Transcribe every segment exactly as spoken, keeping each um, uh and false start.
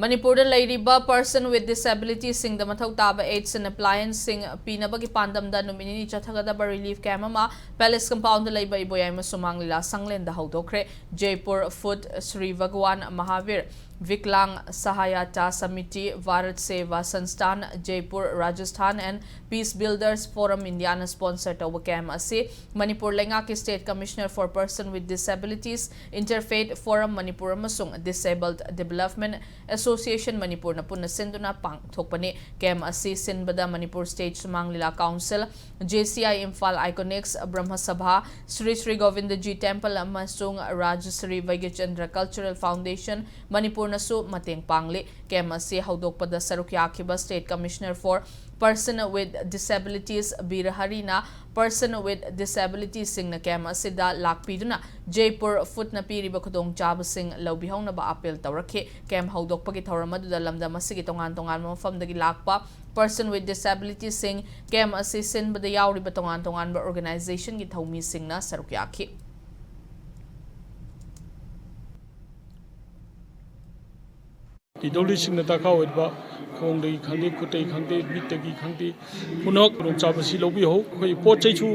ꯃꯅꯤꯄꯨꯔꯗ ꯂꯩꯔꯤꯕ person with disability ꯁꯤꯡꯗ ꯃꯊꯧ ꯇꯥꯕ aids and appliance ꯁꯤꯡ ꯄꯤꯅꯕꯒꯤ ꯄꯥꯟꯗꯝꯗ ꯅꯨꯃꯤꯠ ꯅꯤꯅꯤ ꯆꯠꯊꯒꯗꯕ relief camp ꯑꯃ Palace Compound ꯗ ꯂꯩꯕ ꯏꯕꯣꯌꯥꯏꯃ ꯁꯨꯃꯥꯡ ꯂꯤꯂꯥ ꯁꯪꯂꯦꯟꯗ ꯍꯧꯗꯣꯛꯈ꯭ꯔꯦ꯫ Jaipur foot Shri Bhagwan Mahavir Viklang Sahayata Samiti, Bharat Seva Sansthan, Jaipur, Rajasthan and Peace Builders Forum India ꯅ sponsor ꯇꯧꯕ camp ꯑꯁꯤ ꯃꯅꯤꯄꯨꯔ ꯂꯩꯉꯥꯛꯀꯤ State Commissioner for Person with Disabilities, Interfaith Forum Manipur ꯑꯃꯁꯨꯡ Disabled Development Association ꯃꯅꯤꯄꯨꯔꯅ ꯄꯨꯟꯅ ꯁꯤꯟꯗꯨꯅ ꯄꯥꯡꯊꯣꯛꯄꯅꯤ꯫ Camp ꯑꯁꯤ ꯁꯤꯟꯕꯗ ꯃꯅꯤꯄꯨꯔ State ꯁꯨꯃꯥꯡ ꯂꯤꯂꯥ Council, J C I Imphal Iconics, Brahma Sabha, Sri Sri Govindaji Temple ꯑꯃꯁꯨꯡ Rajshri Vaigachandra Cultural Foundation ꯃꯅꯤꯄꯨꯔꯅꯁꯨ ꯃꯇꯦꯡ ꯄꯥꯡꯂꯤ꯫ Camp ꯑꯁꯤ ꯍꯧꯗꯣꯛꯄꯗ ꯁꯔꯨꯛ ꯌꯥꯈꯤꯕ State Commissioner for Person with Disabilities Bir ꯍꯔꯤꯅ person with disability ꯁꯤꯡꯅ camp ꯑꯁꯤꯗ ꯂꯥꯛꯄꯤꯗꯨꯅ ꯖꯩꯄꯨꯔ ꯐꯨꯠꯅ ꯄꯤꯔꯤꯕ ꯈꯨꯗꯣꯡꯆꯥꯕꯁꯤꯡ ꯂꯧꯕꯤꯍꯧꯅꯕ appeal ꯇꯧꯔꯛꯈꯤ꯫ Camp ꯍꯧꯗꯣꯛꯄꯒꯤ ꯊꯧꯔꯝ ꯑꯗꯨꯗ ꯂꯝꯗꯝ ꯑꯁꯤꯒꯤ ꯇꯣꯉꯥꯟ ꯇꯣꯉꯥꯟꯕ ꯃꯐꯝꯗꯒꯤ ꯂꯥꯛꯄ person with disability ꯁꯤꯡ, camp ꯑꯁꯤ ꯁꯤꯟꯕꯗ ꯌꯥꯎꯔꯤꯕ ꯇꯣꯉꯥꯟ ꯇꯣꯉꯥꯟꯕ organization ꯒꯤ ꯊꯧꯃꯤꯁꯤꯡꯅ ꯁꯔꯨꯛ ꯌꯥꯈꯤ꯫ ꯄꯤ ꯗꯕ꯭ꯂꯤꯎ ꯁꯤꯡꯅ ꯗꯔꯀꯥꯔ ꯑꯣꯏꯔꯤꯕ ꯈꯣꯡꯗꯒꯤ ꯈꯪꯗꯦ, ꯈꯨꯠꯇꯒꯤ ꯈꯪꯗꯦ, ꯃꯤꯠꯇꯒꯤ ꯈꯪꯗꯦ, ꯄꯨꯝꯅꯃꯛ ꯈꯨꯗꯣꯡꯆꯥꯕꯁꯤ ꯂꯧꯕꯤꯍꯧ꯫ ꯑꯩꯈꯣꯏ ꯄꯣꯠ ꯆꯩꯁꯨ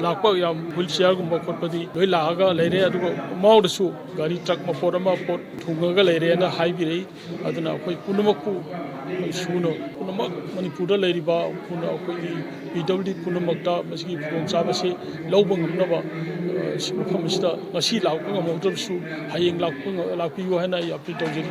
ꯂꯥꯛꯄ ꯌꯥꯝ wheelchair ꯒꯨꯝꯕ ꯈꯣꯠꯄꯗꯤ ꯂꯣꯏ ꯂꯥꯛꯑꯒ ꯂꯩꯔꯦ, ꯑꯗꯨꯒ ꯃꯥꯎꯗꯁꯨ ꯒꯥꯔꯤ ꯇ꯭ꯔꯛ ꯃꯄꯣꯠ ꯑꯃ ꯄꯣꯠ ꯊꯨꯡꯉꯒ ꯂꯩꯔꯦꯅ ꯍꯥꯏꯕꯤꯔꯛꯏ꯫ ꯑꯗꯨꯅ ꯑꯩꯈꯣꯏ ꯄꯨꯝꯅꯃꯛꯄꯨ ꯁꯨꯅ ꯄꯨꯝꯅꯃꯛ ꯃꯅꯤꯄꯨꯔꯗ ꯂꯩꯔꯤꯕ ꯄꯨꯝꯅ ꯑꯩꯈꯣꯏꯒꯤ ꯄꯤ ꯗꯕ꯭ꯂꯤꯎ ꯗꯤ ꯄꯨꯝꯅꯃꯛꯇ ꯃꯁꯤꯒꯤ ꯈꯨꯗꯣꯡꯆꯥꯕꯁꯤ ꯂꯧꯕ ꯉꯝꯅꯕ, ꯑ, ꯁꯤ ꯃꯐꯝ ꯑꯁꯤꯗ ꯉꯁꯤ ꯂꯥꯛꯄ ꯉꯝꯍꯧꯗ꯭ꯔꯕꯁꯨ ꯍꯌꯦꯡ ꯂꯥꯛꯄ ꯉ-, ꯂꯥꯛꯄꯤꯌꯨ ꯍꯥꯏꯅ ꯑꯩ appeal ꯇꯧꯖꯔꯤ꯫